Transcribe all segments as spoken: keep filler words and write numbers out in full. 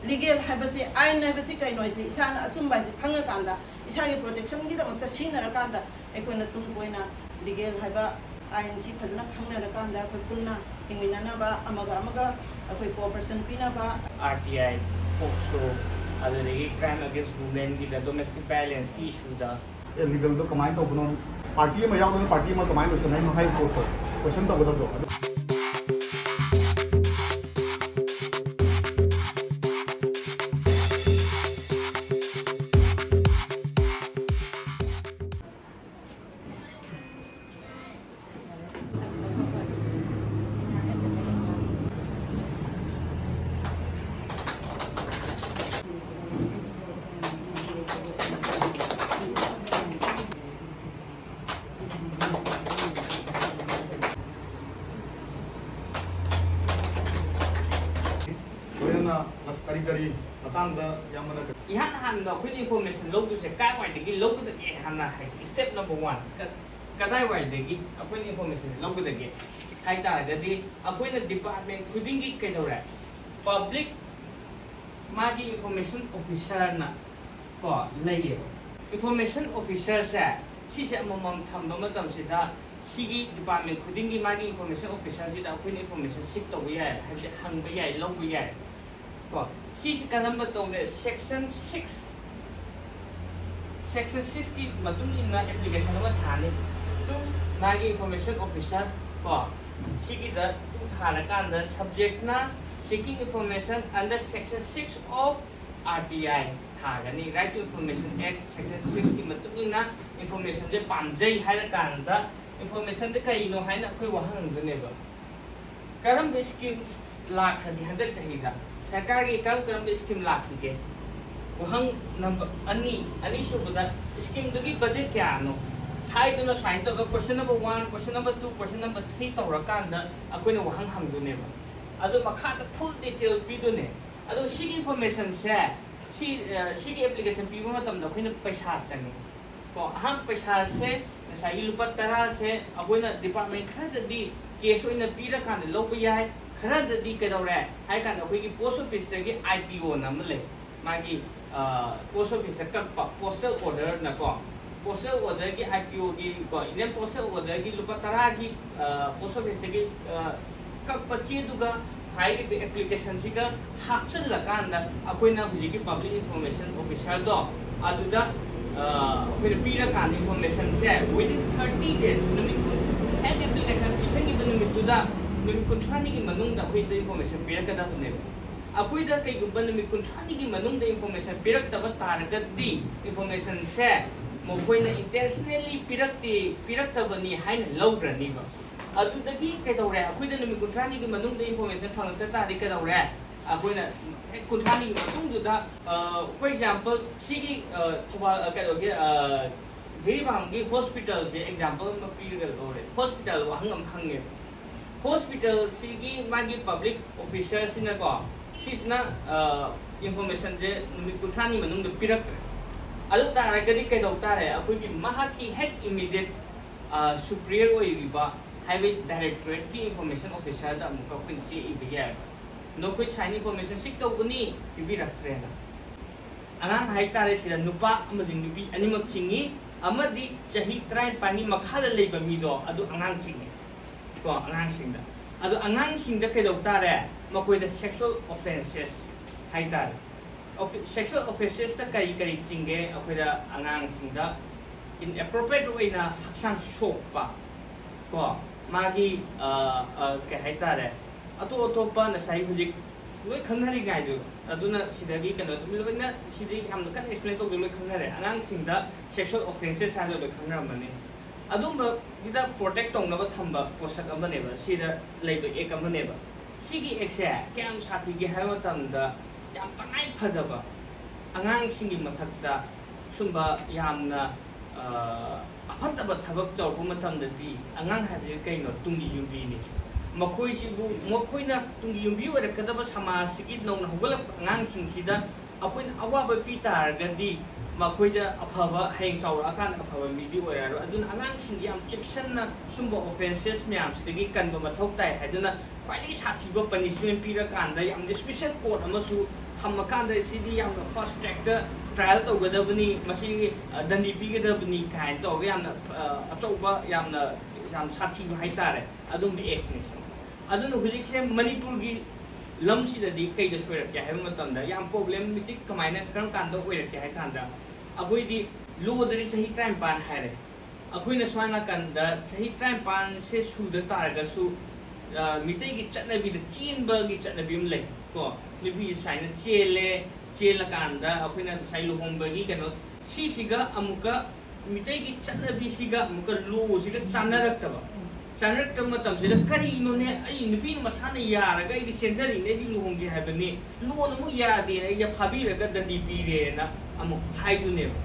Legal ꯍꯥꯏꯕꯁꯤ, ꯑꯥꯏꯟ ꯍꯥꯏꯕꯁꯤ ꯀꯩꯅꯣ ꯍꯥꯏꯁꯦ ꯏꯁꯥꯅ ꯑꯆꯨꯝꯕ ꯍꯥꯏꯁꯦ ꯈꯪꯉꯀꯥꯟꯗ, ꯏꯁꯥꯒꯤ ꯄ꯭ꯔꯣꯇꯦꯛꯁꯟꯒꯤꯗꯃꯛꯇ ꯁꯤꯖꯤꯟꯅꯔꯀꯥꯟꯗ, ꯑꯩꯈꯣꯏꯅ ꯇꯨꯡ ꯀꯣꯏꯅ ꯂꯤꯒꯦꯜ ꯍꯥꯏꯕ ꯑꯥꯏꯟꯁꯤ ꯐꯖꯅ ꯈꯪꯅꯔꯀꯥꯟꯗ ꯑꯩꯈꯣꯏ ꯄꯨꯟꯅ ꯍꯤꯡꯃꯤꯟꯅꯅꯕ, ꯑꯃꯒ ꯑꯃꯒ ꯑꯩꯈꯣꯏ ꯀꯣꯑꯣꯄꯔꯦꯁꯟ ꯄꯤꯅꯕ꯫ ꯑꯥꯔ ꯇꯤ ꯑꯥꯏ, ꯄꯣꯛꯁꯣ, ꯑꯗꯨꯗꯒꯤ ꯀ꯭ꯔꯥꯏꯝ ꯑꯦꯒꯦꯟꯁ ꯋꯨꯃꯦꯟꯒꯤꯗ, ꯗꯣꯃꯦꯁꯇꯤꯛ ꯚꯥꯏꯑꯣꯂꯦꯟꯁꯀꯤ ꯏꯁꯨꯗ꯫ ꯑꯦ, ꯂꯤꯒꯦꯜꯗꯣ ꯀꯃꯥꯏꯅ ꯇꯧꯕꯅꯣ, ꯄꯥꯔꯇꯤ ꯑꯃ ꯌꯥꯎꯗꯅ ꯄꯥꯔꯇꯤ ꯑꯃ ꯀꯃꯥꯏꯅ ꯂꯣꯏꯁꯟꯅꯩꯅꯣ ꯍꯥꯏꯕ ꯄꯣꯠꯇꯣ ꯀꯣꯏꯁꯟ ꯇꯧꯒꯗꯕꯗꯣ꯫ ꯑꯗꯨ ꯂꯣꯏꯅꯅ ꯀꯔꯤ ꯀꯔꯤ ꯃꯇꯥꯡꯗ ꯏꯌꯥꯝꯕꯅ ꯀꯔꯤ? ꯏꯍꯥꯟ ꯍꯥꯟꯕꯗ ꯑꯩꯈꯣꯏꯅ ꯏꯟꯐꯣꯔꯃꯦꯁꯟ ꯂꯧꯗꯣꯏꯁꯦ ꯀꯥꯏꯋꯥꯏꯗꯒꯤ ꯂꯧꯒꯗꯒꯦ ꯍꯥꯟꯅ ꯍꯥꯏ, ꯁ꯭ꯇꯦꯞ ꯅꯝꯕꯔ ꯋꯥꯟ꯫ ꯀ-, ꯀꯗꯥꯏꯋꯥꯏꯗꯒꯤ ꯑꯩꯈꯣꯏꯅ ꯏꯟꯐꯣꯔꯃꯦꯁꯟ ꯂꯧꯒꯗꯒꯦ ꯍꯥꯏ ꯇꯥꯔꯒꯗꯤ, ꯑꯩꯈꯣꯏꯅ ꯗꯤꯄꯥꯔꯠꯃꯦꯟ ꯈꯨꯗꯤꯡꯒꯤ ꯀꯩꯗꯧꯔꯦ, ꯄꯕ꯭ꯂꯤꯛ ꯃꯥꯒꯤ ꯏꯟꯐꯣꯔꯃꯦꯁꯟ ꯑꯣꯐꯤꯁꯔꯅ ꯀꯣ ꯂꯩꯌꯦꯕ꯫ ꯏꯟꯐꯣꯔꯃꯦꯁꯟ ꯑꯣꯐꯤꯁꯔꯁꯦ ꯁꯤꯁꯦ ꯑꯃꯃꯝ ꯊꯝꯕ ꯃꯇꯝꯁꯤꯗ, ꯁꯤꯒꯤ ꯗꯤꯄꯥꯔꯠꯃꯦꯟ ꯈꯨꯗꯤꯡꯒꯤ ꯃꯥꯒꯤ ꯏꯟꯐꯣꯔꯃꯦꯁꯟ ꯑꯣꯐꯤꯁꯔꯁꯤꯗ ꯑꯩꯈꯣꯏꯅ ꯏꯟꯐꯣꯔꯃꯦꯁꯟ ꯁꯤꯛ ꯇꯧꯕ ꯌꯥꯏ, ꯍꯥꯏꯕꯗꯤ ꯍꯪꯕ ꯌꯥꯏ, ꯂꯧꯕ ꯌꯥꯏ꯫ ꯀꯣ, ꯁꯤꯁꯤ ꯀꯔꯝꯕ ꯇꯧꯒꯦ? ꯁꯦꯛꯁꯟ ꯁꯤꯛꯁ, ꯁꯦꯛꯁꯟ ꯁꯤꯛꯁꯀꯤ ꯃꯇꯨꯡ ꯏꯟꯅ ꯑꯦꯄ꯭ꯂꯤꯀꯦꯁꯟ ꯑꯃ ꯊꯥꯅꯤ꯫ ꯇꯨ, ꯃꯥꯒꯤ ꯏꯟꯐꯣꯔꯃꯦꯁꯟ ꯑꯣꯐꯤꯁꯔ ꯀꯣ, ꯁꯤꯒꯤꯗ two ꯊꯥꯔꯀꯥꯟꯗ, ꯁꯕꯖꯦꯛꯅ seeking information under section six of R T I ꯊꯥꯒꯅꯤ꯫ Right to Information Act section sixꯀꯤ ꯃꯇꯨꯡ ꯏꯟꯅ ꯏꯟꯐꯣꯔꯃꯦꯁꯟꯁꯦ ꯄꯥꯝꯖꯩ ꯍꯥꯏꯔꯀꯥꯟꯗ, ꯏꯟꯐꯣꯔꯃꯦꯁꯟꯁꯦ ꯀꯩꯅꯣ ꯍꯥꯏꯅ ꯑꯩꯈꯣꯏ ꯋꯥꯍꯪ ꯍꯪꯗꯣꯏꯅꯦꯕ꯫ ꯀꯔꯝꯕ ꯁ꯭ꯀꯤꯝ ꯂꯥꯛꯈ꯭ꯔꯒꯦ ꯍꯟꯗꯛ ꯆꯍꯤꯗ? ꯁꯔꯀꯥꯔꯒꯤ ꯀꯔꯝ ꯀꯔꯝꯕ ꯁ꯭ꯀꯤꯝ ꯂꯥꯛꯈꯤꯒꯦ? ꯋꯥꯍꯪ ꯅꯝꯕꯔ ꯑꯅꯤ, ꯑꯅꯤꯁꯨꯕꯗ, ꯁ꯭ꯀꯤꯝꯗꯨꯒꯤ ꯕꯖꯦꯠ ꯀꯌꯥꯅꯣ ꯍꯥꯏꯗꯨꯅ ꯁꯨꯃꯥꯏꯅ ꯇꯧꯔꯒ question number one, question number two, question number three ꯇꯧꯔꯀꯥꯟꯗ ꯑꯩꯈꯣꯏꯅ ꯋꯥꯍꯪ ꯍꯪꯗꯣꯏꯅꯦꯕ꯫ ꯑꯗꯨ ꯃꯈꯥꯗ ꯐꯨꯜ ꯗꯤꯇꯦꯜ ꯄꯤꯗꯣꯏꯅꯦ꯫ ꯑꯗꯣ ꯁꯤꯒꯤ ꯏꯟꯐꯣꯔꯃꯦꯁꯟꯁꯦ, ꯁꯤ, ꯑ, ꯁꯤꯒꯤ ꯑꯦꯄ꯭ꯂꯤꯀꯦꯁꯟ ꯄꯤꯕ ꯃꯇꯝꯗ ꯑꯩꯈꯣꯏꯅ ꯄꯩꯁꯥ ꯆꯪꯉꯤ꯫ ꯀꯣ, ꯑꯍꯥꯟꯕ ꯄꯩꯁꯥꯁꯦ, ꯉꯁꯥꯏꯒꯤ ꯂꯨꯄꯥ ꯇꯔꯥꯁꯦ ꯑꯩꯈꯣꯏꯅ ꯗꯤꯄꯥꯔꯠꯃꯦꯟ ꯈꯔꯗꯗꯤ ꯀꯦꯁ ꯑꯣꯏꯅ ꯄꯤꯔꯀꯥꯟꯗ ꯂꯧꯕ ꯌꯥꯏ, ꯈꯔꯗꯗꯤ ꯀꯩꯗꯧꯔꯦ ꯍꯥꯏ ꯀꯥꯟꯗ ꯑꯩꯈꯣꯏꯒꯤ ꯄꯣꯁ ꯑꯣꯐꯤꯁꯇꯒꯤ ꯑꯥꯏ ꯄꯤ ꯑꯣꯅ ꯑꯃ ꯂꯩ꯫ ꯃꯥꯒꯤ ꯄꯣꯁ ꯑꯣꯐꯤꯁꯇ ꯀꯛꯄ ꯄꯣꯁꯇꯦꯜ ꯑꯣꯔꯗꯔꯅꯀꯣ, ꯄꯣꯁꯇꯦꯜ ꯑꯣꯔꯗꯔꯒꯤ ꯑꯥꯏ ꯄꯤ ꯑꯣꯒꯤ ꯀꯣ, ꯏꯟꯗꯤꯌꯟ ꯄꯣꯁꯇꯦꯜ ꯑꯣꯔꯗꯔꯒꯤ ꯂꯨꯄꯥ ꯇꯔꯥꯒꯤ ꯄꯣꯁ ꯑꯣꯐꯤꯁꯇꯒꯤ ꯀꯛꯄ ꯆꯦꯗꯨꯒ ꯍꯥꯏꯔꯤꯕ ꯑꯦꯄ꯭ꯂꯤꯀꯦꯁꯟꯁꯤꯒ ꯍꯥꯞꯆꯤꯜꯂꯀꯥꯟꯗ ꯑꯩꯈꯣꯏꯅ ꯍꯧꯖꯤꯛꯀꯤ ꯄꯕ꯭ꯂꯤꯛ ꯏꯟꯐꯣꯔꯃꯦꯁꯟ ꯑꯣꯐꯤꯁꯔꯗꯣ ꯑꯗꯨꯗ ꯑꯩꯈꯣꯏꯅ ꯄꯤꯔꯀꯥꯟꯗ ꯏꯟꯐꯣꯔꯃꯦꯁꯟꯁꯦ within thirty days, ꯅꯨꯃꯤꯠ ꯀꯨꯟ, ꯍꯦꯛ ꯑꯦꯄ꯭ꯂꯤꯀꯦꯁꯟ ꯄꯤꯁꯟꯈꯤꯕ ꯅꯨꯃꯤꯠꯇꯨꯗ ꯅꯨꯃꯤꯠ ꯀꯨꯟꯊ꯭ꯔꯥꯅꯤꯒꯤ ꯃꯅꯨꯡꯗ ꯑꯩꯈꯣꯏꯗ ꯏꯟꯐꯣꯔꯃꯦꯁꯟ ꯄꯤꯔꯛꯀꯗꯕꯅꯦꯕ꯫ ꯑꯩꯈꯣꯏꯗ ꯀꯩꯒꯨꯝꯕ ꯅꯨꯃꯤꯠ ꯀꯨꯟꯊ꯭ꯔꯥꯅꯤꯒꯤ ꯃꯅꯨꯡꯗ ꯏꯟꯐꯣꯔꯃꯦꯁꯟ ꯄꯤꯔꯛꯇꯕ ꯇꯥꯔꯒꯗꯤ ꯏꯟꯐꯣꯔꯃꯦꯁꯟꯁꯦ ꯃꯈꯣꯏꯅ ꯏꯟꯇꯦꯟꯁꯅꯦꯜꯂꯤ ꯄꯤꯔꯛꯇꯦ, ꯄꯤꯔꯛꯇꯕꯅꯤ ꯍꯥꯏꯅ ꯂꯧꯈ꯭ꯔꯅꯤꯕ꯫ ꯑꯗꯨꯗꯒꯤ ꯀꯩꯗꯧꯔꯦ? ꯑꯩꯈꯣꯏꯗ ꯅꯨꯃꯤꯠ ꯀꯨꯟꯊ꯭ꯔꯥꯅꯤꯒꯤ ꯃꯅꯨꯡꯗ ꯏꯟꯐꯣꯔꯃꯦꯁꯟ ꯐꯪꯉꯛꯇ ꯇꯥꯔꯗꯤ ꯀꯩꯗꯧꯔꯦ? ꯑꯩꯈꯣꯏꯅ ꯍꯦꯛ ꯀꯨꯟꯊ꯭ꯔꯥꯅꯤꯒꯤ ꯃꯇꯨꯡꯗꯨꯗ, for example, ꯁꯤꯒꯤ ꯊꯧꯕꯥꯜ ꯀꯩꯅꯣꯒꯤ ꯖꯤꯔꯤꯕꯥꯝꯒꯤ ꯍꯣꯁꯄꯤꯇꯥꯜꯁꯦ ꯑꯦꯛꯖꯥꯝꯄꯜ ꯑꯃ ꯄꯤꯔꯒ ꯂꯧꯔꯦ꯫ ꯍꯣꯁꯄꯤꯇꯥꯜ ꯋꯥꯍꯪ ꯑꯃ ꯍꯪꯉꯦꯕ꯫ ꯍꯣꯁꯄꯤꯇꯥꯜꯁꯤꯒꯤ ꯃꯥꯒꯤ ꯄꯕ꯭ꯂꯤꯛ ꯑꯣꯐꯤꯁꯔꯁꯤꯅꯀꯣ, ꯁꯤꯁꯤꯅ ꯏꯟꯐꯣꯔꯃꯦꯁꯟꯁꯦ ꯅꯨꯃꯤꯠ ꯀꯨꯟꯊ꯭ꯔꯥꯅꯤ ꯃꯅꯨꯡꯗ ꯄꯤꯔꯛꯇ꯭ꯔꯦ꯫ ꯑꯗꯨ ꯇꯥꯔꯒꯗꯤ ꯀꯩꯗꯧ ꯇꯥꯔꯦ? ꯑꯩꯈꯣꯏꯒꯤ ꯃꯍꯥꯛꯀꯤ ꯍꯦꯛ ꯏꯃꯤꯗꯤꯌꯦꯠ ꯁꯨꯄ꯭ꯔꯤꯌꯔ ꯑꯣꯏꯔꯤꯕ ꯍꯥꯏꯋꯦ ꯗꯥꯏꯔꯦꯛꯇꯣꯔꯦꯠꯀꯤ ꯏꯟꯐꯣꯔꯃꯦꯁꯟ ꯑꯣꯐꯤꯁꯔꯗ ꯑꯃꯨꯛꯀ ꯑꯩꯈꯣꯏꯅ ꯆꯦ ꯏꯕ ꯌꯥꯏꯑꯕ꯫ ꯅꯈꯣꯏ ꯁꯥꯏꯟ ꯏꯟꯐꯣꯔꯃꯦꯁꯟ ꯁꯤꯛ ꯇꯧꯕꯅꯤ, ꯄꯤꯕꯤꯔꯛꯇ꯭ꯔꯦꯅ꯫ ꯑꯉꯥꯡ ꯍꯥꯏꯇꯥꯔꯦ ꯁꯤꯗ ꯅꯨꯄꯥ ꯑꯃꯁꯨꯡ ꯅꯨꯄꯤ ꯑꯅꯤꯃꯛ ꯆꯤꯡꯉꯤ, ꯑꯃꯗꯤ ꯆꯍꯤ ꯇꯔꯥꯅꯤꯄꯥꯟꯒꯤ ꯃꯈꯥꯗ ꯂꯩꯕ ꯃꯤꯗꯣ ꯑꯗꯨ ꯑꯉꯥꯡ ꯆꯤꯡꯉꯦ ꯀꯣ, ꯑꯉꯥꯡꯁꯤꯡꯗ꯫ ꯑꯗꯣ ꯑꯉꯥꯡꯁꯤꯡꯗ ꯀꯩꯗꯧ ꯇꯥꯔꯦ? ꯃꯈꯣꯏꯗ ꯁꯦꯛꯁꯨꯋꯦꯜ ꯑꯣꯐꯦꯟꯁꯦꯁ ꯍꯥꯏꯇꯥꯔꯦ꯫ ꯁꯦꯛꯁꯨꯋꯦꯜ ꯑꯣꯐꯦꯟꯁꯦꯁꯇ ꯀꯔꯤ ꯀꯔꯤ ꯆꯤꯡꯒꯦ? ꯑꯩꯈꯣꯏꯗ ꯑꯉꯥꯡꯁꯤꯡꯗ ꯏꯟꯑꯦꯄ꯭ꯔꯣꯄ꯭ꯔꯤꯌꯦꯠ ꯑꯣꯏꯅ ꯍꯛꯆꯥꯡ ꯁꯣꯛꯄ ꯀꯣ, ꯃꯥꯒꯤ ꯀꯩ ꯍꯥꯏꯇꯥꯔꯦ, ꯑꯇꯣꯞ ꯑꯇꯣꯞꯄ ꯉꯁꯥꯏ ꯍꯧꯖꯤꯛ ꯂꯣꯏ ꯈꯪꯅꯔꯤꯉꯥꯏꯗꯨ, ꯑꯗꯨꯅ ꯁꯤꯗꯒꯤ ꯀꯩꯅꯣ ꯑꯗꯨꯝ ꯂꯣꯏꯅ ꯁꯤꯗꯤ ꯌꯥꯝꯅ ꯀꯟꯅ ꯑꯦꯛꯁꯄ꯭ꯂꯦꯟ ꯇꯧꯗꯦ, ꯂꯣꯏ ꯈꯪꯅꯔꯦ꯫ ꯑꯉꯥꯡꯁꯤꯡꯗ ꯁꯦꯛꯁꯨꯋꯦꯜ ꯑꯣꯐꯦꯟꯁꯦꯁ ꯍꯥꯏꯕꯗꯣ ꯂꯣꯏ ꯈꯪꯅꯔꯝꯃꯅꯤ꯫ ꯑꯗꯨꯝꯕꯒꯤꯗ ꯄ꯭ꯔꯣꯇꯦꯛ ꯇꯧꯅꯕ ꯊꯝꯕ ꯄꯣꯠꯁꯛ ꯑꯃꯅꯦꯕ, ꯁꯤꯗ ꯂꯩꯕ ꯑꯦꯛ ꯑꯃꯅꯦꯕ꯫ ꯁꯤꯒꯤ ꯑꯦꯛꯁꯦ ꯀꯌꯥꯝ ꯁꯥꯊꯤꯒꯦ ꯍꯥꯏꯕ ꯃꯇꯝꯗ, ꯌꯥꯝ ꯇꯉꯥꯏ ꯐꯗꯕ ꯑꯉꯥꯡꯁꯤꯡꯒꯤ ꯃꯊꯛꯇ ꯁꯨꯝꯕ ꯌꯥꯝꯅ ꯑꯐꯠꯇꯕ ꯊꯕꯛ ꯇꯧꯔꯛꯄ ꯃꯇꯝꯗꯗꯤ, ꯑꯉꯥꯡ ꯍꯥꯏꯕꯁꯤ ꯀꯩꯅꯣ? ꯇꯨꯡꯒꯤ ꯌꯨꯝꯕꯤꯅꯤ꯫ ꯃꯈꯣꯏꯁꯤꯕꯨ, ꯃꯈꯣꯏꯅ ꯇꯨꯡꯒꯤ ꯌꯨꯝꯕꯤ ꯑꯣꯏꯔꯛꯀꯗꯕ ꯁꯃꯥꯖꯁꯤꯒꯤ ꯅꯧꯅ ꯍꯧꯒꯠꯂꯛꯄ ꯑꯉꯥꯡꯁꯤꯡꯁꯤꯗ ꯑꯩꯈꯣꯏꯅ ꯑꯋꯥꯕ ꯄꯤ ꯇꯥꯔꯒꯗꯤ ꯃꯈꯣꯏꯗ ꯑꯐꯕ, ꯍꯌꯦꯡ ꯆꯥꯎꯔꯛꯑꯀꯥꯟꯗ ꯑꯐꯕ ꯃꯤꯗꯤ ꯑꯣꯏꯔꯛꯑꯔꯣꯏ꯫ ꯑꯗꯨꯅ ꯑꯉꯥꯡꯁꯤꯡꯗꯤ ꯌꯥꯝ ꯆꯦꯛꯁꯤꯟꯅ ꯁꯨꯝꯕ offences ꯃꯌꯥꯝꯁꯤꯗꯒꯤ ꯀꯟꯕ ꯃꯊꯧ ꯇꯥꯏ ꯍꯥꯏꯗꯨꯅ ꯈ꯭ꯋꯥꯏꯗꯒꯤ ꯁꯥꯊꯤꯕ punishment ꯄꯤꯔꯀꯥꯟꯗ ꯌꯥꯝ special court ꯑꯃꯁꯨ ꯊꯝꯃꯀꯥꯟꯗ ꯁꯤꯗꯤ ꯌꯥꯝꯅ fast trackꯇ trial ꯇꯧꯒꯗꯕꯅꯤ, ꯃꯁꯤ, ꯑ, ꯗꯟꯗꯤ ꯄꯤꯒꯗꯕꯅꯤ ꯀꯥꯏꯅ ꯇꯧꯔꯒ ꯌꯥꯝꯅ, ꯑ, ꯑꯆꯧꯕ, ꯌꯥꯝꯅ, ꯌꯥꯝ ꯁꯥꯊꯤꯕ ꯍꯥꯏꯇꯥꯔꯦ, ꯑꯗꯨꯝꯕ actꯅꯤ ꯁꯤꯅ꯫ ꯑꯗꯨꯅ ꯍꯧꯖꯤꯛꯁꯦ ꯃꯅꯤꯄꯨꯔꯒꯤ ꯂꯝꯁꯤꯗꯗꯤ ꯀꯩꯗ ꯁꯣꯏꯔꯛꯀꯦ ꯍꯥꯏꯕ ꯃꯇꯝꯗ ꯌꯥꯝ problematic ꯀꯃꯥꯏꯅ, ꯀꯔꯝ ꯀꯥꯟꯗ ꯑꯣꯏꯔꯛꯀꯦ ꯍꯥꯏ ꯀꯥꯟꯗ, ꯑꯩꯈꯣꯏꯗꯤ lawꯗꯗꯤ ꯆꯍꯤ ꯇꯔꯥꯅꯤꯄꯥꯟ ꯍꯥꯏꯔꯦ꯫ ꯑꯩꯈꯣꯏꯅ ꯁ꯭ꯋꯥꯏ ꯅꯥꯀꯟꯗ ꯆꯍꯤ ꯇꯔꯥꯅꯤꯄꯥꯟꯁꯦ ꯁꯨꯗ ꯇꯥꯔꯒꯁꯨ, ꯑ, ꯃꯤꯇꯩꯒꯤ ꯆꯠꯅꯕꯤꯗ ꯆꯦꯟꯕꯒꯤ ꯆꯠꯅꯕꯤ ꯑꯃ ꯂꯩ ꯀꯣ꯫ ꯅꯨꯄꯤꯁꯦ ꯁꯨꯃꯥꯏꯅ ꯆꯦꯜꯂꯦ, ꯆꯦꯜꯂꯀꯥꯟꯗ ꯑꯩꯈꯣꯏꯅ ꯉꯁꯥꯏ ꯂꯨꯍꯣꯡꯕꯒꯤ ꯀꯩꯅꯣ, ꯁꯤꯁꯤꯒ ꯑꯃꯨꯛꯀ ꯃꯤꯇꯩꯒꯤ ꯆꯠꯅꯕꯤꯁꯤꯒ ꯑꯃꯨꯛꯀ lawꯁꯤꯒ ꯆꯥꯟꯅꯔꯛꯇꯕ꯫ ꯆꯥꯟꯅꯔꯛꯇꯕ ꯃꯇꯝꯁꯤꯗ ꯀꯔꯤꯅꯣꯅꯦ, ꯑꯩ ꯅꯨꯄꯤꯅ ꯃꯁꯥꯅ ꯌꯥꯔꯒ ꯑꯩꯗꯤ ꯆꯦꯟꯖꯔꯤꯅꯦ, ꯑꯩꯗꯤ ꯂꯨꯍꯣꯡꯒꯦ ꯍꯥꯏꯕꯅꯤ, lawꯅ ꯑꯃꯨꯛ ꯌꯥꯗꯦꯅ ꯑꯩꯁꯦ ꯐꯥꯕꯤꯔꯒ ꯗꯟꯗꯤ ꯄꯤꯔꯦꯅ ꯑꯃꯨꯛ ꯍꯥꯏꯗꯨꯅꯦꯕ꯫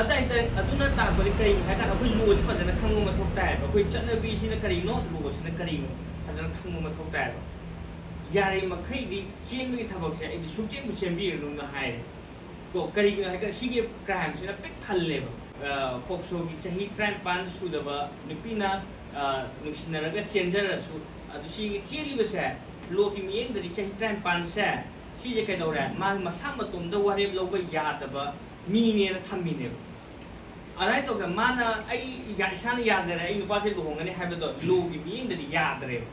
ꯑꯗꯥꯏꯗ ꯑꯗꯨꯅ ꯇꯥꯛꯄꯗꯤ ꯀꯔꯤꯅꯣ ꯍꯥꯏ ꯀꯥꯟꯗ ꯑꯩꯈꯣꯏ lawꯁꯤ ꯐꯖꯅ ꯈꯪꯕ ꯃꯊꯧ ꯇꯥꯏꯌꯦꯕ꯫ ꯑꯩꯈꯣꯏ ꯆꯠꯅꯕꯤꯁꯤꯅ ꯀꯔꯤꯅꯣ, lawꯁꯤꯅ ꯀꯔꯤꯅꯣ ꯐꯖꯅ ꯈꯪꯕ ꯃꯊꯧ ꯇꯥꯏꯌꯦꯕ꯫ ꯌꯥꯔꯤꯕ ꯃꯈꯩꯗꯤ ꯆꯦꯟꯕꯒꯤ ꯊꯕꯛꯁꯦ ꯑꯩꯗꯤ ꯁꯨꯡꯆꯦꯟꯕꯨ ꯆꯦꯟꯕꯤꯔꯨꯅꯨꯅ ꯍꯥꯏꯔꯦ꯫ ꯀꯣ, ꯀꯔꯤꯒꯤꯅꯣ ꯍꯥꯏꯀꯥꯟꯗ ꯁꯤꯒꯤ crimeꯁꯤꯅ ꯄꯤꯛ ꯊꯜꯂꯦꯕ꯫ ꯑ, POCSOꯒꯤ ꯆꯍꯤ ꯇꯔꯥꯅꯤꯄꯥꯟ ꯁꯨꯗꯕ ꯅꯨꯄꯤꯅ, ꯑ, ꯅꯨꯡꯁꯤꯅꯔꯒ ꯆꯦꯟꯖꯔꯁꯨ, ꯑꯗꯨ ꯁꯤꯒꯤ ꯆꯦꯜꯂꯤꯕꯁꯦ, lawꯒꯤ ꯃꯤꯠꯌꯦꯡꯗꯗꯤ ꯆꯍꯤ ꯇꯔꯥꯅꯤꯄꯥꯟꯁꯦ, ꯁꯤꯁꯦ ꯀꯩꯗꯧꯔꯦ? ꯃꯥ ꯃꯁꯥ ꯃꯇꯣꯝꯗ ꯋꯥꯔꯦꯞ ꯂꯧꯕ ꯌꯥꯗꯕ ꯃꯤꯅꯦꯅ ꯊꯝꯃꯤꯅꯦꯕ꯫ ꯑꯗꯨꯃꯥꯏꯅ ꯇꯧꯗꯅ ꯃꯥꯅ ꯑꯩ ꯌꯥ-, ꯏꯁꯥꯅ ꯌꯥꯖꯔꯦ, ꯑꯩ ꯅꯨꯄꯥꯁꯦ ꯂꯨꯍꯣꯡꯒꯅꯤ ꯍꯥꯏꯕꯗꯣ lawꯒꯤ ꯃꯤꯠꯌꯦꯡꯗꯗꯤ ꯌꯥꯗ꯭ꯔꯦꯕ꯫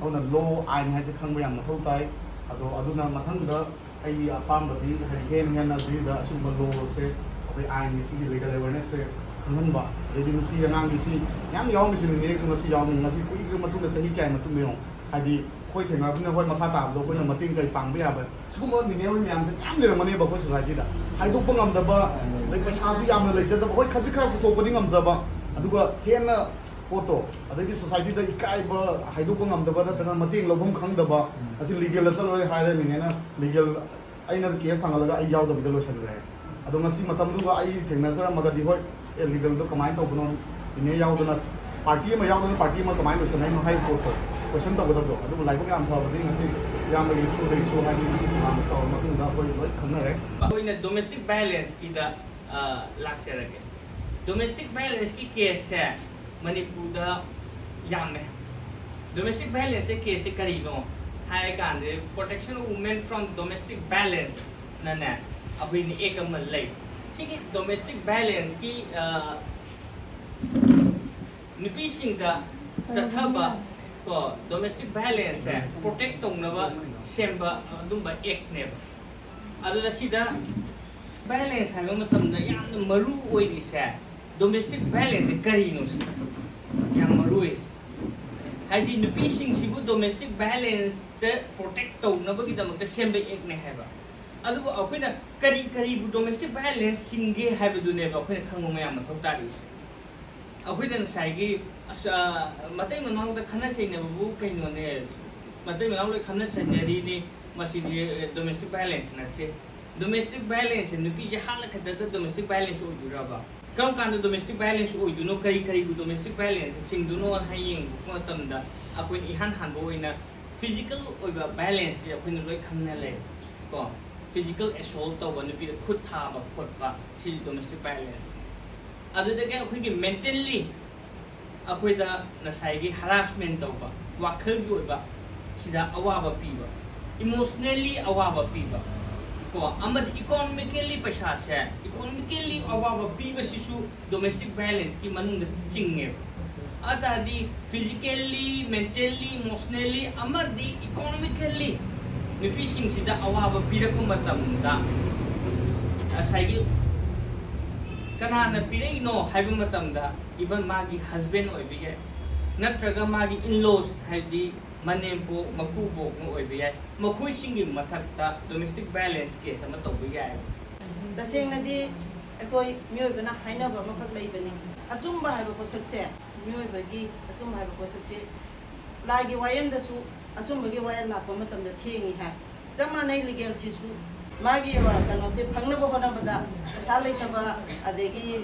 ꯑꯗꯨꯅ law, ꯑꯥꯏꯟ ꯍꯥꯏꯁꯦ ꯈꯪꯕ ꯌꯥꯝ ꯃꯊꯧ ꯇꯥꯏ꯫ ꯑꯗꯣ ꯑꯗꯨꯅ ꯃꯊꯪꯗ ꯑꯩꯒꯤ ꯑꯄꯥꯝꯕꯗꯤ ꯍꯥꯏꯗꯤ ꯍꯦꯟꯅ ꯍꯦꯟꯅ ꯁꯤꯗ ꯑꯁꯤꯒꯨꯝꯕ lawꯁꯦ, ꯑꯩꯈꯣꯏ ꯑꯥꯏꯟꯒꯤ ꯁꯤꯒꯤ legal awarenessꯁꯦ ꯈꯪꯍꯟꯕ, ꯑꯗꯩꯗꯤ ꯅꯨꯄꯤ ꯑꯉꯥꯡꯒꯤ ꯁꯤ ꯃꯌꯥꯝ ꯌꯥꯎꯔꯝꯃꯤꯁꯦ, ꯅꯤꯅꯦꯁꯨ ꯉꯁꯤ ꯌꯥꯎꯔꯝꯃꯤ꯫ ꯉꯁꯤ ꯀꯨꯏꯔꯕ ꯃꯇꯨꯡꯗ, ꯆꯍꯤ ꯀꯌꯥꯒꯤ ꯃꯇꯨꯡꯗ ꯌꯦꯡꯉꯣ, ꯍꯥꯏꯗꯤ ꯑꯩꯈꯣꯏ ꯊꯦꯡꯅꯔꯕꯅꯤꯅ ꯍꯣꯏ ꯃꯈꯥ ꯇꯥꯕꯗꯣ ꯑꯩꯈꯣꯏꯅ ꯃꯇꯦꯡ ꯀꯩ ꯄꯥꯡꯕ ꯌꯥꯕ, ꯁꯤꯒꯨꯝꯕ ꯅꯤꯅꯦ ꯍꯣꯏ ꯃꯌꯥꯝꯁꯦ ꯃꯌꯥꯝ ꯂꯩꯔꯝꯒꯅꯦꯕ ꯑꯩꯈꯣꯏ societyꯗ꯫ ꯍꯥꯏꯗꯣꯛꯄ ꯉꯝꯗꯕ, ꯑꯗꯩ ꯄꯩꯁꯥꯁꯨ ꯌꯥꯝꯅ ꯂꯩꯖꯗꯕ, ꯍꯣꯏ ꯈꯖꯤꯛ ꯈꯔ ꯄꯨꯊꯣꯛꯄꯗꯤ ꯉꯝꯖꯕ, ꯑꯗꯨꯒ ꯍꯦꯟꯅ ꯄꯣꯠꯇꯣ, ꯑꯗꯩꯗꯤ societyꯗ ꯏꯀꯥꯏꯕ, ꯍꯥꯏꯗꯣꯛꯄ ꯉꯝꯗꯕ ꯅꯠꯇ꯭ꯔꯒ ꯃꯇꯦꯡ ꯂꯧꯐꯝ ꯈꯪꯗꯕ, ꯑꯁꯤ legalꯗ ꯆꯠꯂꯣꯏ ꯍꯥꯏꯔꯦ, ꯅꯤꯅꯦꯅ legal ꯑꯩꯅ case ꯊꯥꯡꯒꯠꯂꯒ ꯑꯩ ꯌꯥꯎꯗꯕꯤꯗ ꯂꯣꯏꯁꯤꯟꯈ꯭ꯔꯦ꯫ ꯑꯗꯣ ꯉꯁꯤ ꯃꯇꯝꯗꯨꯒ ꯑꯩ ꯊꯦꯡꯅꯖꯔꯝꯃꯒꯗꯤ ꯍꯣꯏ, ꯑꯦ, legalꯗꯣ ꯀꯃꯥꯏꯅ ꯇꯧꯕꯅꯣ, ꯅꯤꯅꯦ ꯌꯥꯎꯗꯅ, party ꯑꯃ ꯌꯥꯎꯗꯅ party ꯑꯃ ꯀꯃꯥꯏꯅ ꯂꯣꯏꯁꯤꯟꯅꯩꯅꯣ ꯍꯥꯏꯕ ꯄꯣꯠꯇꯣ question ꯇꯧꯒꯗꯕꯗꯣ꯫ ꯑꯗꯨꯕꯨ ꯂꯥꯏꯕꯛ ꯌꯥꯝ ꯐꯕꯗꯤ ꯉꯁꯤ ꯏꯌꯥꯝꯕꯒꯤ ꯊ꯭ꯔꯨꯗꯩꯁꯨ ꯍꯥꯏꯗꯤ ꯍꯧꯖꯤꯛ ꯃꯌꯥꯝ ꯇꯧꯔ ꯃꯇꯨꯡꯗ ꯑꯩꯈꯣꯏ ꯂꯣꯏ ꯈꯪꯅꯔꯦ꯫ ꯑꯩꯈꯣꯏꯅ ꯗꯣꯃꯦꯁꯇꯤꯛ ꯚꯥꯏꯂꯦꯟꯁꯀꯤꯗ ꯂꯥꯛꯆꯔꯒꯦ꯫ ꯗꯣꯃꯦꯁꯇꯤꯛ ꯚꯥꯏꯂꯦꯟꯁꯀꯤ ꯀꯦꯁꯁꯦ ꯃꯅꯤꯄꯨꯔꯗ ꯌꯥꯝꯃꯦ꯫ ꯗꯣꯃꯦꯁꯇꯤꯛ ꯚꯥꯏꯂꯦꯟꯁꯁꯦ ꯀꯦꯁꯁꯦ ꯀꯔꯤꯅꯣ ꯍꯥꯏꯔꯀꯥꯟꯗ, Protection of Women from Domestic Violence ꯅꯅꯦ ꯑꯩꯈꯣꯏꯅ ꯑꯦꯛ ꯑꯃ ꯂꯩ꯫ ꯁꯤꯒꯤ ꯗꯣꯃꯦꯁꯇꯤꯛ ꯚꯥꯏꯂꯦꯟꯁꯀꯤ ꯅꯨꯄꯤꯁꯤꯡꯗ ꯆꯠꯊꯕ ꯀꯣ ꯗꯣꯃꯦꯁꯇꯤꯛ ꯚꯥꯏꯂꯦꯟꯁꯁꯦ ꯄ꯭ꯔꯣꯇꯦꯛ ꯇꯧꯅꯕ ꯁꯦꯝꯕ ꯑꯗꯨꯝꯕ ꯑꯦꯛꯅꯦꯕ꯫ ꯑꯗꯨꯗ ꯁꯤꯗ ꯚꯥꯏꯂꯦꯟꯁ ꯍꯥꯏꯕ ꯃꯇꯝꯗ ꯌꯥꯝꯅ ꯃꯔꯨ ꯑꯣꯏꯔꯤꯁꯦ ꯗꯣꯃꯦꯁꯇꯤꯛ ꯚꯥꯏꯂꯦꯟꯁꯁꯦ ꯀꯔꯤꯅꯣ ꯁꯤ ꯌꯥꯝ ꯃꯔꯨ ꯑꯣꯏꯔꯤꯁꯦ꯫ ꯍꯥꯏꯗꯤ ꯅꯨꯄꯤꯁꯤꯡꯁꯤꯕꯨ ꯗꯣꯃꯦꯁꯇꯤꯛ ꯚꯥꯏꯂꯦꯟꯁꯇ ꯄ꯭ꯔꯣꯇꯦꯛ ꯇꯧꯅꯕꯒꯤꯗꯃꯛꯇ ꯁꯦꯝꯕ ꯑꯦꯛꯅꯦ ꯍꯥꯏꯕ꯫ ꯑꯗꯨꯕꯨ ꯑꯩꯈꯣꯏꯅ ꯀꯔꯤ ꯀꯔꯤꯕꯨ ꯗꯣꯃꯦꯁꯇꯤꯛ ꯚꯥꯏꯂꯦꯟꯁ ꯆꯤꯡꯒꯦ ꯍꯥꯏꯕꯗꯨꯅꯦꯕ ꯑꯩꯈꯣꯏꯅ ꯈꯪꯕ ꯃꯌꯥꯝ ꯃꯊꯧ ꯇꯥꯔꯤꯁꯦ꯫ ꯑꯩꯈꯣꯏꯅ ꯉꯁꯥꯏꯒꯤ ꯑꯁ, ꯑ, ꯃꯇꯩ ꯃꯅꯥꯎꯗ ꯈꯠꯅ ꯆꯩꯅꯕꯕꯨ ꯀꯩꯅꯣꯅꯦ, ꯃꯇꯩ ꯃꯅꯥꯎ ꯂꯣꯏ ꯈꯠꯅ ꯆꯩꯅꯔꯤꯅꯤ, ꯃꯁꯤꯗꯤ ꯗꯣꯃꯦꯁꯇꯤꯛ ꯚꯥꯏꯂꯦꯟꯁ ꯅꯠꯇꯦ꯫ ꯗꯣꯃꯦꯁꯇꯤꯛ ꯚꯥꯏꯂꯦꯟꯁꯁꯦ ꯅꯨꯄꯤꯁꯦ ꯍꯥꯠꯂ ꯈꯛꯇꯗ ꯗꯣꯃꯦꯁꯇꯤꯛ ꯚꯥꯏꯂꯦꯟꯁ ꯑꯣꯏꯗꯣꯏꯔꯕ? ꯀꯔꯝ ꯀꯥꯟꯗ ꯗꯣꯃꯦꯁꯇꯤꯛ ꯚꯥꯏꯂꯦꯟꯁ ꯑꯣꯏꯗꯣꯏꯅꯣ? ꯀꯔꯤ ꯀꯔꯤꯕꯨ ꯗꯣꯃꯦꯁꯇꯤꯛ ꯚꯥꯏꯂꯦꯟꯁ ꯆꯤꯡꯗꯣꯏꯅꯣ ꯍꯥꯏ ꯌꯦꯡꯕ ꯃꯇꯝꯗ ꯑꯩꯈꯣꯏꯅ ꯏꯍꯥꯟ ꯍꯥꯟꯕ ꯑꯣꯏꯅ ꯐꯤꯖꯤꯀꯦꯜ ꯑꯣꯏꯕ ꯚꯥꯏꯂꯦꯟꯁꯁꯦ ꯑꯩꯈꯣꯏꯅ ꯂꯣꯏ ꯈꯪꯅ ꯂꯩ ꯀꯣ꯫ ꯐꯤꯖꯤꯀꯦꯜ ꯑꯦꯁꯣꯜ ꯇꯧꯕ, ꯅꯨꯄꯤꯗ ꯈꯨꯠ ꯊꯥꯕ ꯈꯣꯠꯄ, ꯁꯤ ꯗꯣꯃꯦꯁꯇꯤꯛ ꯚꯥꯏꯂꯦꯟꯁꯅꯤ꯫ ꯑꯗꯨꯗꯒꯤ ꯑꯩꯈꯣꯏꯒꯤ ꯃꯦꯟꯇꯦꯜꯂꯤ ꯑꯩꯈꯣꯏꯗ ꯉꯁꯥꯏꯒꯤ ꯍꯔꯥꯁꯃꯦꯟ ꯇꯧꯕ, ꯋꯥꯈꯜꯒꯤ ꯑꯣꯏꯕ ꯁꯤꯗ ꯑꯋꯥꯕ ꯄꯤꯕ, ꯏꯃꯣꯁꯅꯦꯜꯂꯤ ꯑꯋꯥꯕ ꯄꯤꯕ ꯀꯣ, ꯑꯃꯗꯤ ꯏꯀꯣꯅꯣꯃꯤꯀꯦꯜꯂꯤ ꯄꯩꯁꯥꯁꯦ ꯏꯀꯣꯅꯣꯃꯤꯀꯦꯜꯂꯤ ꯑꯋꯥꯕ ꯄꯤꯕꯁꯤꯁꯨ ꯗꯣꯃꯦꯁꯇꯤꯛ ꯚꯥꯏꯂꯦꯟꯁꯀꯤ ꯃꯅꯨꯡꯗ ꯆꯤꯡꯉꯦꯕ꯫ ꯑꯗꯨ ꯇꯥꯔꯗꯤ ꯐꯤꯖꯤꯀꯦꯜꯂꯤ, ꯃꯦꯟꯇꯦꯜꯂꯤ, ꯏꯃꯣꯁꯅꯦꯜꯂꯤ ꯑꯃꯗꯤ ꯏꯀꯣꯅꯣꯃꯤꯀꯦꯜꯂꯤ ꯅꯨꯄꯤꯁꯤꯡꯁꯤꯗ ꯑꯋꯥꯕ ꯄꯤꯔꯛꯄ ꯃꯇꯝꯗ ꯉꯁꯥꯏꯒꯤ ꯀꯅꯥꯅ ꯄꯤꯔꯛꯏꯅꯣ ꯍꯥꯏꯕ ꯃꯇꯝꯗ even ꯃꯥꯒꯤ ꯍꯁꯕꯦꯟ ꯑꯣꯏꯕ ꯌꯥꯏ, ꯅꯠꯇ꯭ꯔꯒ ꯃꯥꯒꯤ ꯏꯟꯂꯣꯁ ꯍꯥꯏꯕꯗꯤ ꯃꯅꯦꯝꯄꯣꯛ ꯃꯀꯨꯕꯣꯛꯅ ꯑꯣꯏꯕ ꯌꯥꯏ, ꯃꯈꯣꯏꯁꯤꯡꯒꯤ ꯃꯊꯛꯇ ꯗꯣꯃꯦꯁꯇꯤꯛ ꯚꯥꯏꯂꯦꯟꯁ ꯀꯦꯁ ꯑꯃ ꯇꯧꯕ ꯌꯥꯏ꯫ ꯇꯁꯦꯡꯅꯗꯤ ꯑꯩꯈꯣꯏ ꯃꯤꯑꯣꯏꯕꯅ ꯍꯥꯏꯅꯕ ꯑꯃꯈꯛ ꯂꯩꯕꯅꯤ, ꯑꯆꯨꯝꯕ ꯍꯥꯏꯕ ꯄꯣꯠꯁꯛꯁꯦ ꯃꯤꯑꯣꯏꯕꯒꯤ ꯑꯆꯨꯝꯕ ꯍꯥꯏꯕ ꯄꯣꯠꯁꯛꯁꯦ ꯂꯥꯏꯒꯤ ꯋꯥꯌꯦꯜꯗꯁꯨ ꯑꯆꯨꯝꯕꯒꯤ ꯋꯥꯌꯦꯜ ꯂꯥꯛꯄ ꯃꯇꯝꯗ ꯊꯦꯡꯏ ꯍꯥꯏ꯫ ꯆꯞ ꯃꯥꯟꯅꯩ ꯂꯤꯒꯦꯜꯁꯤꯁꯨ ꯃꯥꯒꯤ ꯀꯩꯅꯣꯁꯦ ꯐꯪꯅꯕ ꯍꯣꯠꯅꯕꯗ ꯄꯩꯁꯥ ꯂꯩꯇꯕ, ꯑꯗꯒꯤ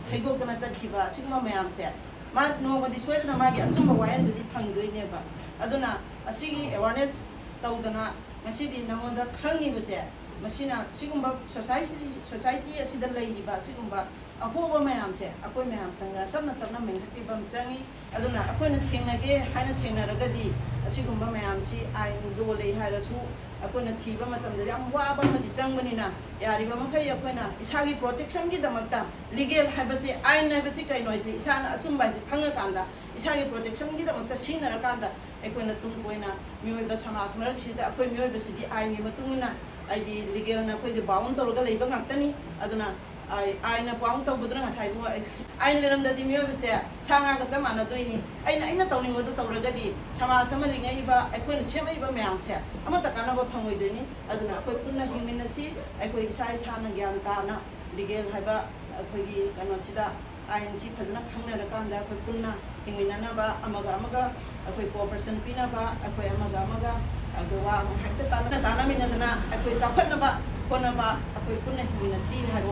ꯊꯩꯗꯣꯛꯇꯅ ꯆꯠꯈꯤꯕ, ꯑꯁꯤꯒꯨꯝꯕ ꯃꯌꯥꯝꯁꯦ ꯃꯥ ꯅꯣꯡꯃꯗꯤ ꯁꯣꯏꯗꯅ ꯃꯥꯒꯤ ꯑꯆꯨꯝꯕ ꯋꯥꯌꯦꯜꯗꯨꯗꯤ ꯐꯪꯗꯣꯏꯅꯦꯕ꯫ ꯑꯗꯨꯅ ꯑꯁꯤꯒꯤ ꯑꯦꯋꯥꯔꯅꯦꯁ ꯇꯧꯗꯅ ꯉꯁꯤꯗꯤ ꯅꯉꯣꯟꯗ ꯈꯪꯉꯤꯕꯁꯦ, ꯃꯁꯤꯅ ꯁꯤꯒꯨꯝꯕ ꯁꯣꯁꯥꯏꯇꯤ, ꯁꯣꯁꯥꯏꯇꯤ ꯑꯁꯤꯗ ꯂꯩꯔꯤꯕ ꯑꯁꯤꯒꯨꯝꯕ ꯑꯍꯣꯕ ꯃꯌꯥꯝꯁꯦ ꯑꯩꯈꯣꯏ ꯃꯌꯥꯝ ꯆꯪꯗꯅ ꯇꯞꯅ ꯇꯞꯅ ꯃꯦꯟꯈꯠꯄꯤꯕ ꯑꯃ ꯆꯪꯉꯤ꯫ ꯑꯗꯨꯅ ꯑꯩꯈꯣꯏꯅ ꯊꯦꯡꯅꯒꯦ ꯍꯥꯏꯅ ꯊꯦꯡꯅꯔꯒꯗꯤ ꯑꯁꯤꯒꯨꯝꯕ ꯃꯌꯥꯝꯁꯤ ꯑꯥꯏꯟꯗꯣ ꯂꯩ ꯍꯥꯏꯔꯁꯨ ꯑꯩꯈꯣꯏꯅ ꯊꯤꯕ ꯃꯇꯝꯗ ꯌꯥꯝ ꯋꯥꯕ ꯑꯃꯗꯤ ꯆꯪꯕꯅꯤꯅ, ꯌꯥꯔꯤꯕ ꯃꯈꯩ ꯑꯩꯈꯣꯏꯅ ꯏꯁꯥꯒꯤ ꯄ꯭ꯔꯣꯇꯦꯛꯁꯟꯒꯤꯗꯃꯛꯇ ꯂꯤꯒꯦꯜ ꯍꯥꯏꯕꯁꯤ, ꯑꯥꯏꯟ ꯍꯥꯏꯕꯁꯤ ꯀꯩꯅꯣ ꯍꯥꯏꯁꯦ ꯏꯁꯥꯅ ꯑꯆꯨꯝꯕ ꯍꯥꯏꯁꯦ ꯈꯪꯉꯀꯥꯟꯗ, ꯏꯁꯥꯒꯤ ꯄ꯭ꯔꯣꯇꯦꯛꯁꯟꯒꯤꯗꯃꯛꯇ ꯁꯤꯖꯤꯟꯅꯔꯀꯥꯟꯗ ꯑꯩꯈꯣꯏꯅ ꯇꯨꯡ ꯀꯣꯏꯅ ꯃꯤꯑꯣꯏꯕ ꯁꯃꯥꯖ ꯃꯔꯛꯁꯤꯗ ꯑꯩꯈꯣꯏ ꯃꯤꯑꯣꯏꯕꯁꯤꯗꯤ ꯑꯥꯏꯟꯒꯤ ꯃꯇꯨꯡ ꯏꯟꯅ, ꯍꯥꯏꯗꯤ ꯂꯤꯒꯦꯜꯅ ꯑꯩꯈꯣꯏꯁꯦ ꯕꯥꯎꯟ ꯇꯧꯔꯒ ꯂꯩꯕ ꯉꯥꯛꯇꯅꯤ꯫ ꯑꯗꯨꯅ ꯑꯥꯏ-, ꯑꯥꯏꯟꯅ ꯕꯥꯎꯟ ꯇꯧꯕꯗꯨꯅ ꯉꯁꯥꯏ ꯏꯕꯨꯡꯉꯣ, ꯑꯩ-, ꯑꯥꯏꯟ ꯂꯩꯔꯝꯗꯗꯤ ꯃꯤꯑꯣꯏꯕꯁꯦ ꯁꯥ ꯉꯥꯒ ꯆꯞ ꯃꯥꯟꯅꯗꯣꯏꯅꯤ꯫ ꯑꯩꯅ, ꯑꯩꯅ ꯇꯧꯅꯤꯡꯕꯗꯨ ꯇꯧꯔꯒꯗꯤ ꯁꯃꯥꯖ ꯑꯃ ꯂꯤꯡꯉꯛꯏꯕ, ꯑꯩꯈꯣꯏꯅ ꯁꯦꯝꯃꯛꯏꯕ ꯃꯌꯥꯝꯁꯦ ꯑꯃꯠꯇ ꯀꯥꯟꯅꯕ ꯐꯪꯉꯣꯏꯗꯣꯏꯅꯤ꯫ ꯑꯗꯨꯅ ꯑꯩꯈꯣꯏ ꯄꯨꯟꯅ ꯍꯤꯡꯃꯤꯟꯅꯁꯤ, ꯑꯩꯈꯣꯏ ꯏꯁꯥ ꯏꯁꯥꯅ ꯒ꯭ꯌꯥꯟ ꯇꯥꯅ ꯂꯤꯒꯦꯜ ꯍꯥꯏꯕ ꯑꯩꯈꯣꯏꯒꯤ ꯀꯩꯅꯣꯁꯤꯗ, ꯑꯥꯏꯟꯁꯤ ꯐꯖꯅ ꯈꯪꯅꯔꯀꯥꯟꯗ ꯑꯩꯈꯣꯏ ꯄꯨꯟꯅ ꯍꯤꯡꯃꯤꯟꯅꯅꯕ, ꯑꯃꯒ ꯑꯃꯒ ꯑꯩꯈꯣꯏ ꯀꯣꯑꯣꯄꯔꯦꯁꯟ ꯄꯤꯅꯕ, ꯑꯩꯈꯣꯏ ꯑꯃꯒ ꯑꯃꯒ ꯑꯩꯈꯣꯏ ꯋꯥ ꯑꯃ ꯍꯦꯛꯇ ꯇꯥꯟꯅ ꯇꯥꯟꯅꯃꯤꯟꯅꯗꯅ ꯑꯩꯈꯣꯏ ꯆꯥꯎꯈꯠꯅꯕ ꯍꯣꯠꯅꯕ, ꯑꯩꯈꯣꯏ ꯄꯨꯟꯅ ꯍꯤꯡꯃꯤꯟꯅꯁꯤ ꯍꯥꯏꯕ